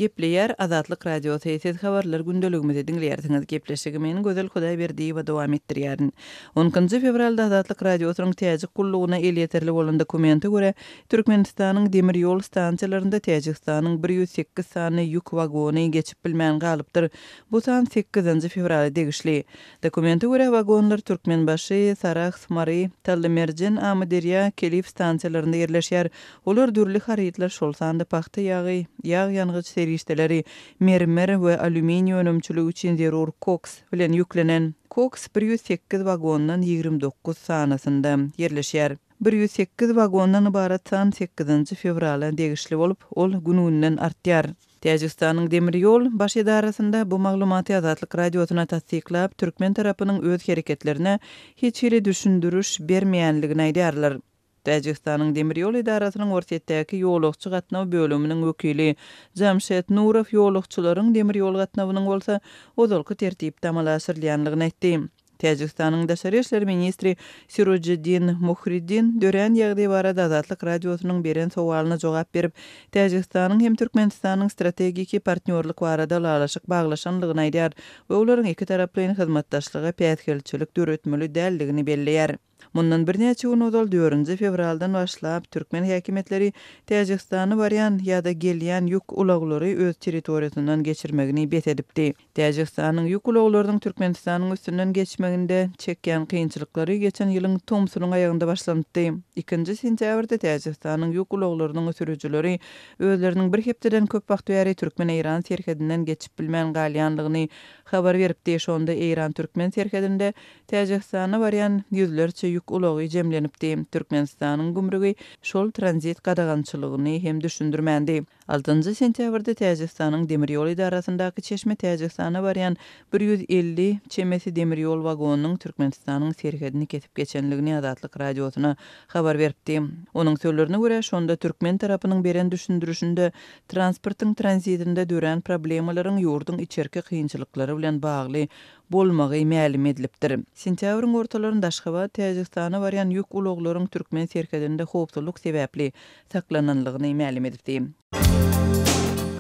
Gepleýär Azatlyk Radiosy, siz habarlar gündeligimizi diňleýärsiňiz. Gepleşigi men Gözel Hudaýberdiýewa dowam etdirýärin. On ikinji fewralda Azatlyk Radiosynyň Täjik gullugyna elýeterli bolan dokumente görä, Türkmenistanyň demir ýol stansiýalarynda Täjigistanyň 108 sany ýük wagony geçip bilmän galypdyr. Bu san sekizinji fewrala degişli. Dokumente görä, wagonlar Türkmenbaşy, Sarahs, Mary, Tallymerjen, Amyderýa, Kelif stansiýalarynda ýerleşýär. Olar dürli harytlar, şol sanda pagta ýagy, ýag-ýangyç serişdeleri, mermer we alýuminiý önümçiligi üçin zerur koks bilen ýüklenen. Koks 108 wagondan 29 sanysynda ýerleşýär. 108 wagondan ybarat san sekizinji fewrala degişli bolup, ol gün-günden artýar. Täjigistanyň demir ýol baş edarasynda bu maglumaty Azatlyk Radiosyna tassyklap, türkmen tarapynyň öz hereketlerine hiç hili düşündiriş bermeýänligini aýdýarlar. Täjigistanyň demir ýol edarasynyň Orsýetdäki ýolagçy gatnaw bölüminiň wekili Jamşed Nurow ýolagçylaryň demir ýol gatnawynyň bolsa ozalky tertipde amala aşyrylýanlygyny aýtdy. Täjigistanyň daşary işler ministri Sirojiddin Muhriddin dörän ýagdaý barada Azatlyk Radiosynyň beren sowalyna jogap berip, Täjigistanyň hem Türkmenistanyň strategiki partnýorlyk barada ylalaşyk baglaşanlygyny aýdýar we olaryň ikitaraplaýyn hyzmatdaşlyga päsgelçilik döretmeli däldigini belleýär. Mundan birnäçe gün ozal, dördünji fewraldan başlap, türkmen häkimiýetleri Täjigistana barýan ýa-da gelýän ýük ulaglary öz territoriýasyndan geçirmegini bes edipdi. Täjigistanyň ýük ulaglarynyň Türkmenistanyň üstünden geçmeginde çekýän kynçylyklary geçen ýylyň tomsunyň aýagynda başlanypdy. Ikinji sentýabrda Täjigistanyň ýük ulaglarynyň sürüjileri özleriniň bir hepdeden köp wagt bäri türkmen-eýran serhedinden geçip bilmän galýandygyny habar beripdi. Şonda eýran-türkmen serhedinde Täjigistana barýan ýüzlerçe ýük ulagy jemlenipdi. Türkmenistanyň gümrügi şol tranzit gadagançylygyny hem düşündirmändi. Altynjy sentýabrda Täjigistanyň demir ýol edarasyndaky çeşme Täjigistana barýan 150 çemesi demir ýol wagonynyň Türkmenistanyň serhedini kesip geçenligini Azatlyk Radiosyna habar beripdi. Onuň sözlerine görä, şonda türkmen tarapynyň beren düşündirişinde transportyň tranzitinde dörän problemalaryň ýurduň içerki kynçylyklary bilen bagly bolmagy mälim edilipdir. Sentýabryň ortalarynda Aşgabat Täjigistana barýan ýük ulaglaryň türkmen serhedinde howpsuzlyk sebäpli saklananlygyny mälim edipdi.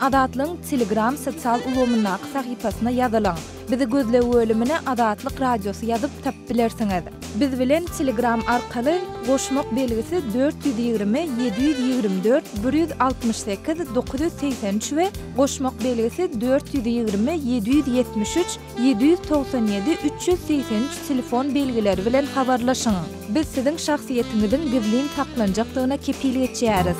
Azatlygyň Telegram sosial ulgamyndaky sahypasyna ýazylyň. Bizi gözleg bölümine Azatlyk Radiosy ýazyp tapyp bilersiňiz. Biz bilen Telegram arkaly goşmak belgisi 420 724 168 983 we goşmak belgisi 420 773 797 383 telefon belgileri bilen habarlaşyň. Biz siziň şahsyýetiňiziň gizlin saklanjakdygyna kepil geçýäris.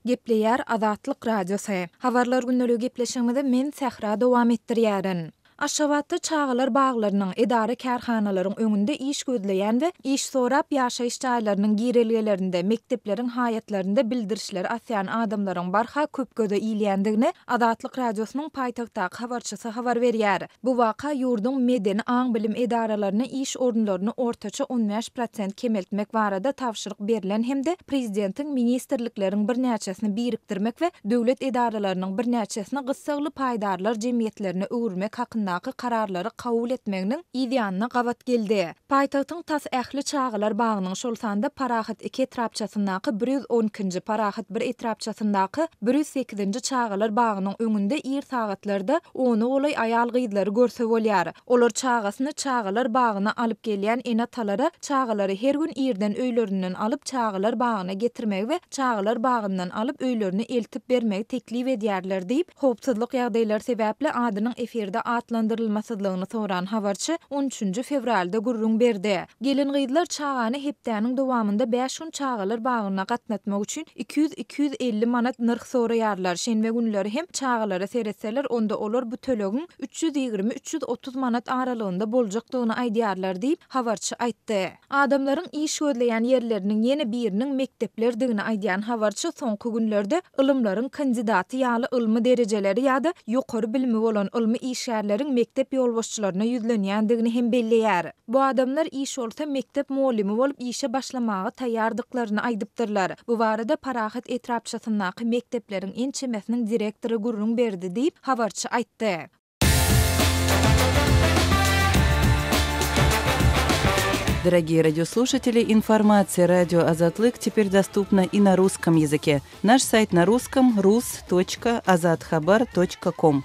Gepleýär Azatlyk Radiosy. Habarlar gündeligi gepleşigimizi men Sähra dowam etdirýärin. Aşgabatda çagalar baglarynyň, edara-kärhanalaryň öňünde iş gözleýän we iş sorap ýaşaýyş jaýlarynyň girelgelerinde, mekdepleriň haýatlarynda bildirişleri asýan adamlaryň barha köp göze ilýändigini Azatlyk Radiosynyň paýtagtdaky habarçysy habar berýär. Bu waka ýurduň medeni aň-bilim edaralaryna iş orunlaryny ortaça 15 prosent kemeltmek barada tabşyryk berlen hem-de prezidentiň ministrlikleriň birnäçesini birikdirmek we döwlet edaralarynyň birnäçesini gyssagly paýdarlar jemgyýetlerine öwürmek hakyndaky kararlary kabul etmeginiň yzýanyna gabat geldi. Paýtagtyň tas ähli çagalar bagynyň, şol sanda Parahat iki etrapçasyndaky 112-nji, Parahat bir etrapçasyndaky 108-nji çagalar bagynyň öňünde ir sagatlarda ona golaý aýal-gyzlary görse bolýar. Olar çagasyny çagalar bagyna alyp gelýän ene-atalara çagalary her gün irden öýlerinden alyp çagalar bagyna getirmegi we çagalar bagyndan alyp öýlerine eltip bermegi teklip edýärler diýip, howpsuzlyk ýagdaýlary sebäpli adynyň efirde atlandyrylmasyzlygyny soran habarçy on üçünji fewralda gürrüň berdi. Gelin-gyzlar çagany hepdäniň dowamynda bäş gün çagalar bagyna gatnatmak üçin 200-250 manat nyrh soraýarlar, şenbe günleri hem çagalara seretseler, onda olar bu tölegiň 320-330 manat aralygynda boljakdygyny aýdýarlar diýip, habarçy aýtdy. Adamlaryň iş gözleýän ýerleriniň ýene biriniň mekdeplerdigini aýdýan habarçy soňky günlerde ylymlaryň kandidaty ýaly ylmy derejeleri ýa-da ýokary bilimi bolan ylmy işgärleriň mekdep ýolbaşçylaryna ýüzlenýändigini hem belleýär. Bu adamlar iş bolsa mekdep mugallymy bolup işe başlamaga taýýardyklaryny aýdypdyrlar. Bu barada Parahat etrapçasyndaky mekdepleriň ençemesiniň direktory gürrüň berdi diýip, habarçy aýtdy. Дорогие радиослушатели, информация радио Азатлык теперь доступна и на русском языке. Наш сайт на русском rus.azathabar.com.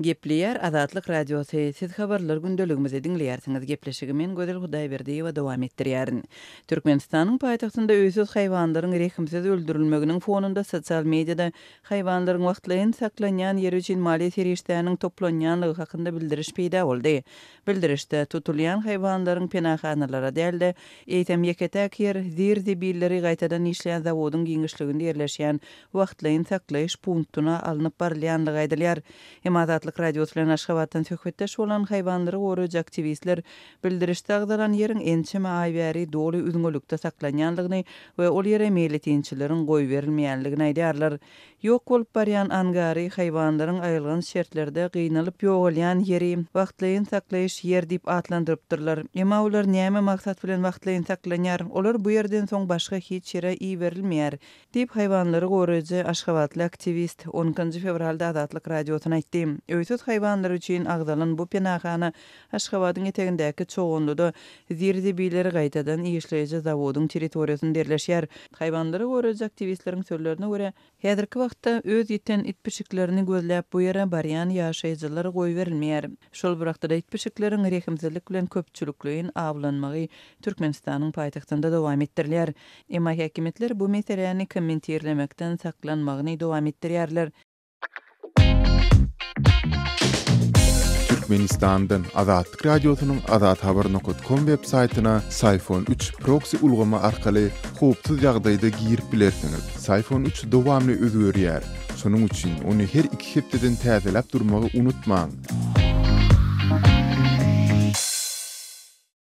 Gepleýär Azatlyk Radiosy, Siz habarlar gündeligimizi diňleýärsiňiz. Gepleşigi men Gözel Hudaýberdiýewa dowam etdirýärin. Türkmenistanyň paýtagtynda öýsüz haýwanlaryň rehimsiz öldürilmeginiň fonunda sosial mediada haýwanlaryň wagtlaýyn saklanýan ýeri üçin maliýe serişdäniň toplanýanlygy hakynda bildiriş peýda boldy. Bildirişde, tutulýan haýwanlaryň penahanalara däl-de, eýsem ýeke-täk ýer zir-zibilleri gaýtadan işleýän zawodyň giňişliginde ýerleşýän wagtlaýyn saklaýyş punktuna alnyp barylýanlygy aýdylýar. Emma Azatlyk Radiosy bilen Aşgabatdan söhbetdeş bolan haýwanlary goraýjy aktiwistler bildirişde agzalan ýeriň ençeme aý bäri doly üzňelikde saklanýanlygyny we ol ýere meýletinçileriň goýberilmeýänligini aýdýarlar. Ýok bolup barýan angary, haýwanlaryň aýylganç şertlerde gynalyp ýogalýan ýeri, wagtlaýyn saklaýyş ýer diýip atlandyrypdyrlar. Emma olar näme maksat bilen wagtlaýyn saklanýar? Olar bu ýerden soň başga hiç ýere iberilmeýär, diýip, haýwanlary goraýjy aşgabatly aktiwist on ikinji fewralda Azatlyk Radiosyna aýtdy. Öýsüz haýwanlar üçin agzalan bu penahana Aşgabadyň etegindäki Çoganlyda zir-zibilleri gaýtadan işleýji zawodyň territoriýasynda ýerleşýär. Haýwanlary goraýjy aktiwistleriň sözlerine görä, häzirki wagtda öz ýiten it-pişiklerini gözläp bu ýere barýan ýaşaýjylar goýberilmeýär. Şol bir wagtda-da it-pişikleriň rehimsizlik bilen köpçülikleýin awlanmagy Türkmenistanyň paýtagtynda dowam etdirilýär. Emma häkimiýetler bu meseläni kommentirlemekden saklanmagyny dowam etdirýärler. Türkmenistandan Azatlyk Radiosynyň azathabar nokat kom web saýtyna Syfon üç proksi ulgamy arkaly howpsuz ýagdaýda girip bilersiňiz. Syfon üç dowamly özgerýär. Şonuň üçin ony her iki hepdeden täzeläp durmagy unutmaň.